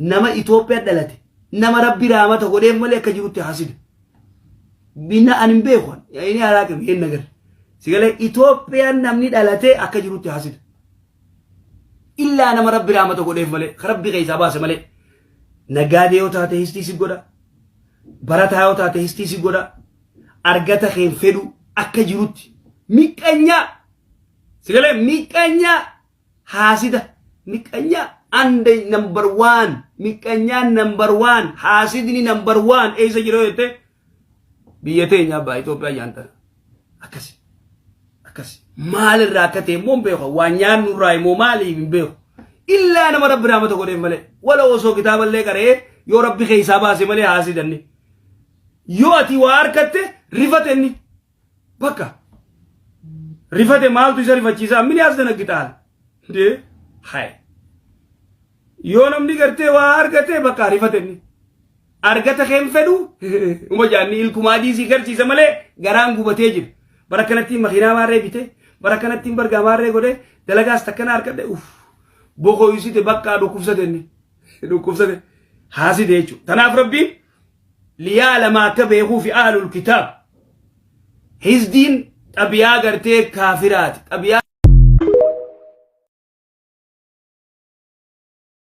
Nama Itoophiyaa dhalate nama Rabbi raamata godheef malee akka jirutti haasida. Bina ani hin beeku inni alaaqim hin nagar. Sigalee Itoophiyaan namni dhalate akka jirutti haasida. Illaa nama Rabbi raamata godheef malee ka Rabbi keessaa baase malee. Naggaadee yoo taate histii si godha. Barataa yoo taate histii si godha. Argata keen fedhu akka jirutti. Miqqanyaa. Sigalee miqqanyaa haasida. Miqqanyaa ande number one. Miqqanyaan number one. Haasidni number one. Eessa jira yoo jette biyya teenya abbaa Itoophiyaa nyaantan. Akkasi. Akkasi. Maalirraa akka ta'e immoo hin beeku. Waan nyaannu irraa immoo maaliif hin beeku. Illaa nama Rabbi rahmata godheef malee. Wala osoo kitaaballee qara'ee yoo Rabbi keessaa baase malee haasidanni. Yoo ati waa harkatte rifate inni. Bakka. Rifate maaltu isa rifachiisaa? Mini as danaggitaal. Dee hay. Yoo namni gartee waa argate bakka rifate inni. Argata keen fedhu uma jaanni ilkuma adii si garsiisa malee garaan gubatee jira. Bara kanatti makiinaa maarree bite, bara kanatti bargaa maarree godhe, dalagaas takkana harkadhe uff. Boqoysite bakka dhukkubsate inni. Dhukkubsate haaside jechuudha. Tanaaf Rabbiin liyaalama akka beekuufi ahlul kitaab. Hizdiin xabiyaa gartee kaafiraati. Xabiyaa